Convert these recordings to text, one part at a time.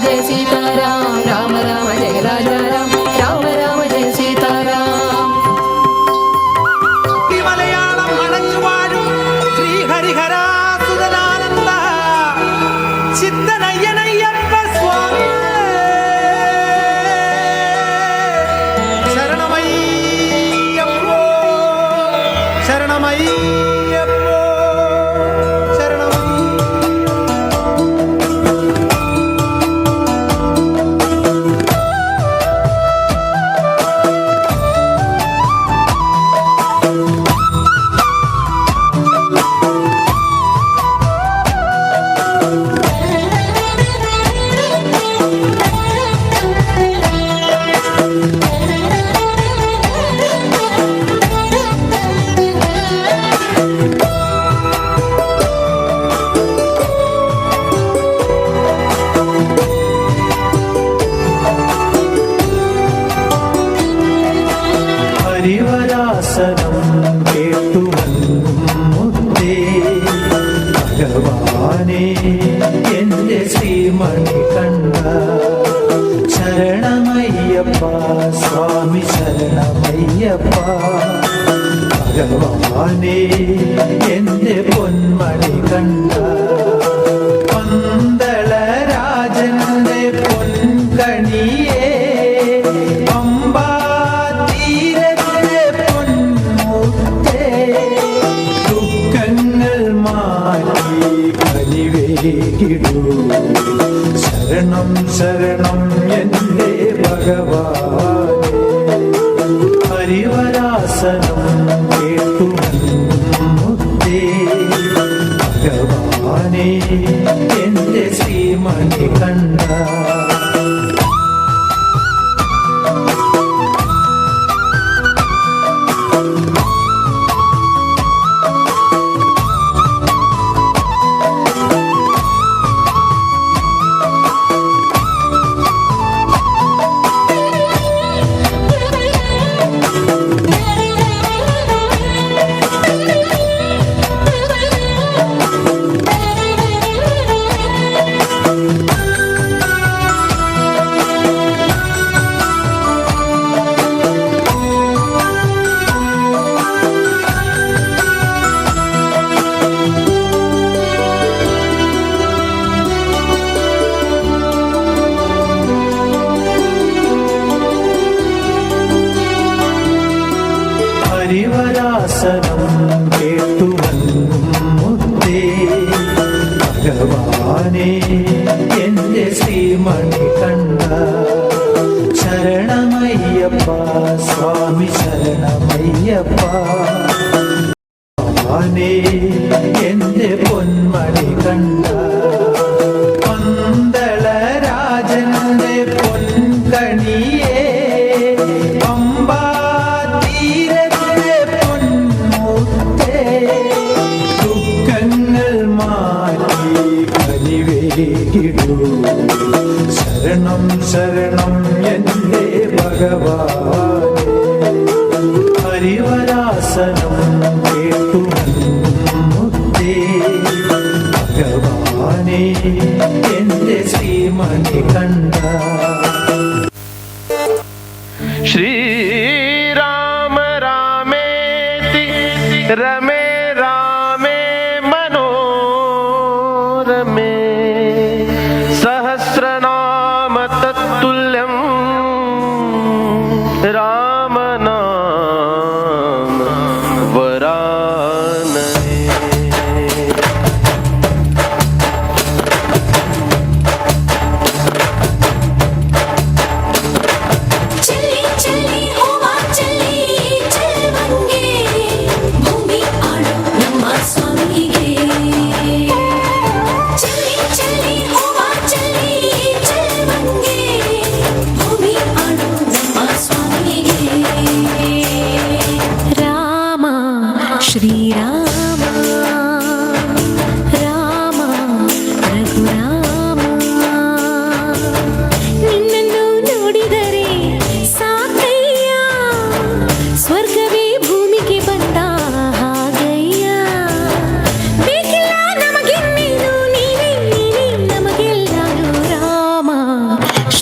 ಜಯ ಸೀತಾರಾಮ, ರಾಮ ರಾಮ ಜಯ ರಾಜ ರಾಮ, ರಾಮ ರಾಮ ಜಯ ಸೀತಾರಾಮ. മലയാളം അണഞ്ഞു വാഴും ശ്രീഹരിഹരാസുതനാനന്ദ ചിത്തനയ്യനയ്യപ്പ സ്വാമി ശരണമയ്യപ്പോ, ശരണമയ്യപ്പോ, ശരണമയ്യ. ഹരിവരാസനം കേട്ടു മുത്തേ ഭഗവാനെ, എന്റെ ശ്രീമണി കണ്ട. ശരണമയ്യപ്പ സ്വാമി, ശരണമയ്യപ്പ. ഭഗവാനെ, എന്റെ പൊന്മണി കണ്ട. പന്തള രാജന്റെ പൊൻകണിയേ, പമ്പാ തീരത്തെ പൊന്മുത്തേ, ദുഃഖങ്ങൾ മാറ്റി കനിവേകിടൂ. ശരണം ശരണം എന്റെ ഭഗവാനേ. ഹരിവരാസനം കേട്ടു മുത്തേ ഭഗവാനെ, എന്റെ ശ്രീമണി കണ്ട. ഹരിവരാസനം കേട്ടു മുത്തേ ഭഗവാനെ, എന്റെ ശ്രീമണി കണ്ട. ശരണമയ്യപ്പ സ്വാമി, ശരണമയ്യപ്പ. ഭഗവാനെ, എന്റെ പൊന്മണി കണ്ട. പന്തള രാജന്റെ പൊൻകണിയേ, പമ്പാ തീരത്തെ പൊന്മുത്തേ, ദുഃഖങ്ങൾ മാറ്റി കനിവേകിടൂ. ശരണം ശരണം എന്റെ ഭഗവാനേ. ഹരിവരാസനം കേട്ടു മുത്തേ ഭഗവാനെ, എന്റെ ശ്രീമണി കണ്ട. श्रीराम रामेति रमे रामे मनोरमे, सहस्रनाम तत्तुल्यं राम नाम वरानने. ಚೆಲ್ಲಿ ಚೆಲ್ಲಿ ಹೂವ ಚೆಲ್ಲಿ ಚೆಲ್ವಂಗೆ, ಭೂಮಿ ಆಳು ನಮ್ಮ ಸ್ವಾಮಿಗೆ. ಚೆಲ್ಲಿ ಚೆಲ್ಲಿ ಹೂವ ಚೆಲ್ಲಿ ಚೆಲ್ವಂಗೆ, ಭೂಮಿ ಆಳು ನಮ್ಮ ಸ್ವಾಮಿಗೆ.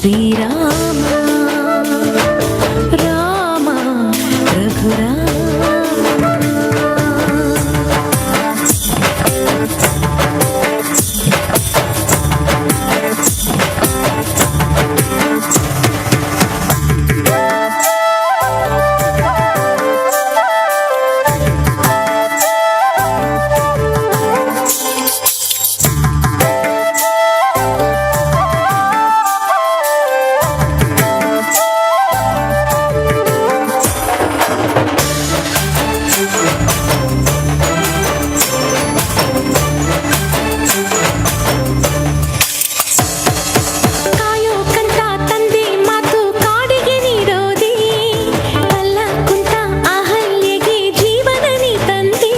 ಶ್ರೀರಾಮ ರಾಮ ರಘುರಾಮ. ಕಾಯೋಕಂತ ತಂದೆ ಮಾತು ಕಾಡಿಗೆ ನೀಡೋದೆ, ಅಲ್ಲ ಕುಂತ ಅಹಲ್ಯೆಗೆ ಜೀವನ ನೀ ತಂದೆ.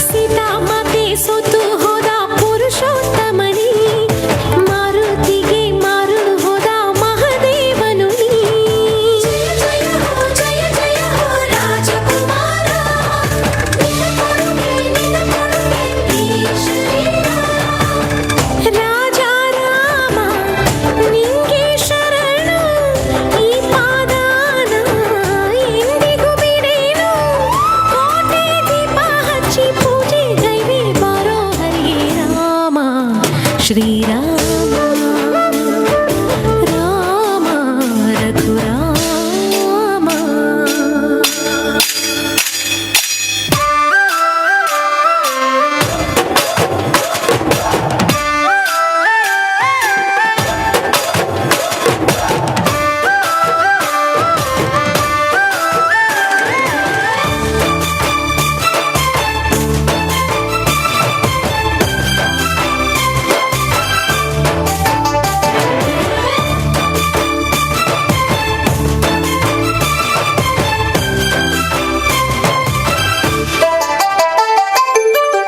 ಸೀತಾ ಮಾತೆ ಸೋತು ಹೋದ ಪುರುಷೋತ್ತಮನೇ, ಮಾರುತಿಗೆ ಮಾರು ಹೋದ ಮಹದೇವನು ನೀ. ಜಯ ಜಯ ಹೋ ಜಯ ಜಯ ಹೋ ರಾಜಕುಮಾರ, ನಿನ್ನ ಕೊಡುಗೆ ನಿನ್ನ ಕೊಡುಗೆ ಈ ರಾಜ ರಾಮ ನಿಂಗೆ ಶರಣು, ಈ ಪಾದಾನ ಎಂದಿಗೂ ಬಿಡೇನು. ಕೋಟೆ ದೀಪ ಹಚ್ಚಿ ಪೂಜೆ ಗೈವೆ ಬಾರೋ ಹರಿಯೇ ರಾಮ ಶ್ರೀರಾಮ ರಾಮ ರಘುರಾಮ.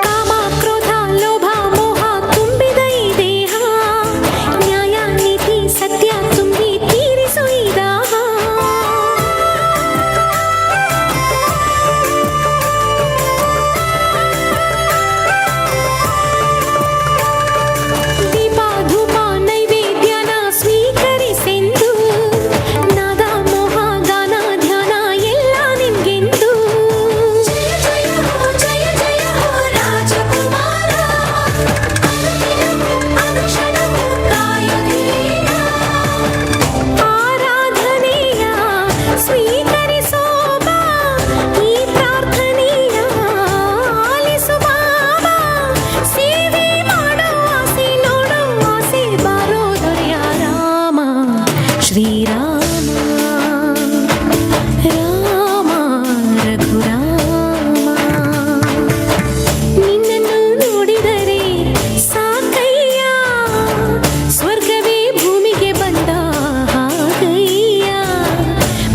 ಕಾಮ ಕ್ರೋಧ ಲೋಭ ಮೋಹ ತುಂಬಿದ ಈ ದೇಹ, ನ್ಯಾಯ ನೀತಿ ಸತ್ಯ ತುಂಬಿ ತೀರಿಸು ಈ ದಾಹ. ದೀಪ ಧೂಪ ನೈವೇದ್ಯನ ಸ್ವೀಕರಿಸೆಂದು, ನಾದ ಮೋಹ ಗಾನ ಧ್ಯಾನ ಎಲ್ಲ ನಿನ್ಗೆಂದು. ಜಯ ಜಯ ಹೋ ಜಯ ಜಯ ಹೋ ರಾಜಕುಮಾರ, ಅನುದಿನವೂ ಅನುಕ್ಷಣವೂ ಕಾಯುತ್ತೀನ. ಆರಾಧನೆಯ ಸ್ವೀಕರಿಸೋ ಬಾ, ಈ ಪ್ರಾರ್ಥನೆಯ ಆಲಿಸು ಬಾಬಾ. ಸೇವೆ ಮಾಡೋ ಆಸೆ ನೋಡೋ ಆಸೆ ಬಾರೋ ದೊರೆಯ ರಾಮ ಶ್ರೀರಾಮ ರಾಮ ರಘುರಾಮ. ನಿನ್ನನ್ನು ನೋಡಿದರೆ ಸಾಕಯ್ಯ, ಸ್ವರ್ಗವೇ ಭೂಮಿಗೆ ಬಂದ ಹಾಗಯ್ಯ.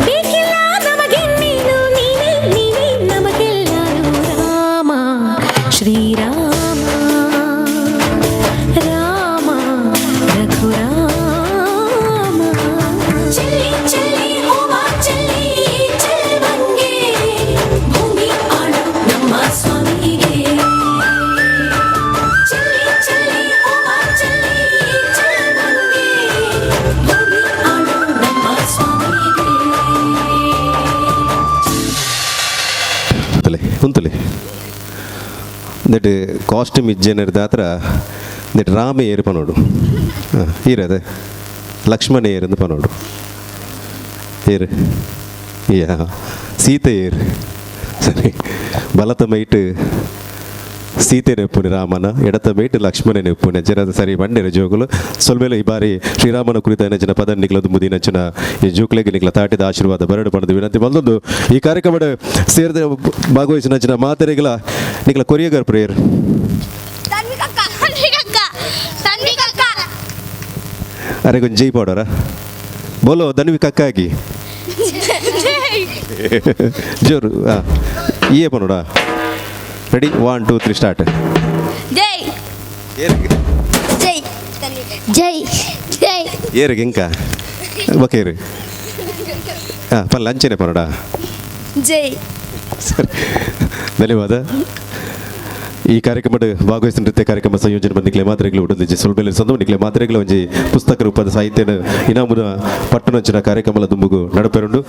ಬೇಕಿಲ್ಲ ನಮಗಿನ್ನೇನು, ನೀನೇ ನೀನೇ ನಮಗೆಲ್ಲರೂ ರಾಮ ಶ್ರೀರಾಮ ರಾಮ ರಘುರಾಮ. ಚೆಲ್ಲಿ ಚೆಲ್ಲಿ ಹೂವ ಚೆಲ್ಲಿ ಚೆಲ್ವಂಗೆ, ಭೂಮಿ ಆಳು ನಮ್ಮ ಸ್ವಾಮಿಗೆ. ಚೆಲ್ಲಿ ಚೆಲ್ಲಿ ಹೂವ ಚೆಲ್ಲಿ ಚೆಲ್ವಂಗೆ, ಭೂಮಿ ಆಳು ನಮ್ಮ ಸ್ವಾಮಿಗೆ. ಉಂತಲೆ ಉಂತಲೆ ನೆಟ್ ಕಾಸ್ಟ್ಯೂಮ್ ಇಜ್ಜೆನರ್ ದಾತ್ರ ನೆಟ್ ರಾಮ ಏರು ಪನೋಡು, ಈರದೆ ಲಕ್ಷ್ಮಣ ಏರಂದು ಪನೋಡು, ಏರು ಯಾ ಸೀತೆ ಏರು. ಸರಿ, ಬಲತ ಮೈಟ್ ಸೀತೆ ನೆಪ್ಪುನಿ ರಾಮನ, ಎಡತ ಮೈಟ್ ಲಕ್ಷ್ಮಣ ನೆಪ್ಪುನಿ. ಅಂಚನ ಸರಿ ಬಂಡೆರ ಜೋಗುಲು ಸೊಲ್ಮೇಲೆ ಈ ಬಾರಿ ಶ್ರೀರಾಮನ ಕುರಿತ ನೆಂಚಿನ ಪದ ನಿಕ್ಲದು ಮುದಿ ನಂಚಿನ ಈ ಜೋಕ್ಲೆಗೆ ನಿಕ್ಲ ತಾಟಿದ ಆಶೀರ್ವಾದ ಬರಡು ಪಡೆದು ವಿನಂತಿ ಬಂದೊಂದು ಈ ಕಾರ್ಯಕ್ರಮದ ಸೇರಿದ ಭಾಗವಹಿಸಿದ ನಂಚಿನ ಮಾತೆರೆಗಳ ನಿಕ್ಲ ಕೊರಿಯೋಗ್ರಾಫರ್ ಪ್ರೇಯರ್. ತನ್ವಿಕಕ್ಕ ತನ್ವಿಕಕ್ಕ ತನ್ವಿಕಕ್ಕ. ಅರೆ ಕೊಂಚ ಜೈ ಪಾಡೋರ ಬೋಲೋ ಧನ್ವಿ ಕಕ್ಕಾಗಿ ಜೋರು. ಹಾಂ, ಈಯೇ ಪನೋಡ. Ready, 1 2 3 start. ಜೈ ಜೈ ಜೈ ಜೈ. ಏರಿಗೆ ಇಂಕ ಬಕೇರಿ. ಹಾಂ, ಪಲ್ಲ ಅಂಚೆನೆ ಪನೋಡ. ಜೈ. ಸರಿ, ಧನ್ಯವಾದ. ಈ ಕಾರ್ಯಕ್ರಮದ ಭಾಗವಹಿಸಿದ ನೃತ್ಯ ಕಾರ್ಯಕ್ರಮ ಸಂಯೋಜನೆ ಬಂದಿಕ್ಲೆ ಮಾತ್ರೆಗಳು ಉಡದಿಜ್ಜಿ ಸೊಲ್ಮೆಲೆ ಸಂದು. ನಿಕ್ಲೆ ಮಾತ್ರೆಗಳು ಒಂಜಿ ಪುಸ್ತಕ ರೂಪದ ಸಾಹಿತ್ಯನ ಇನಾಮುನ ಪಟ್ಟಣಂಚಿನ ಕಾರ್ಯಕ್ರಮದ ದುಂಬುಗು ನಡಪೆರುಂಡು.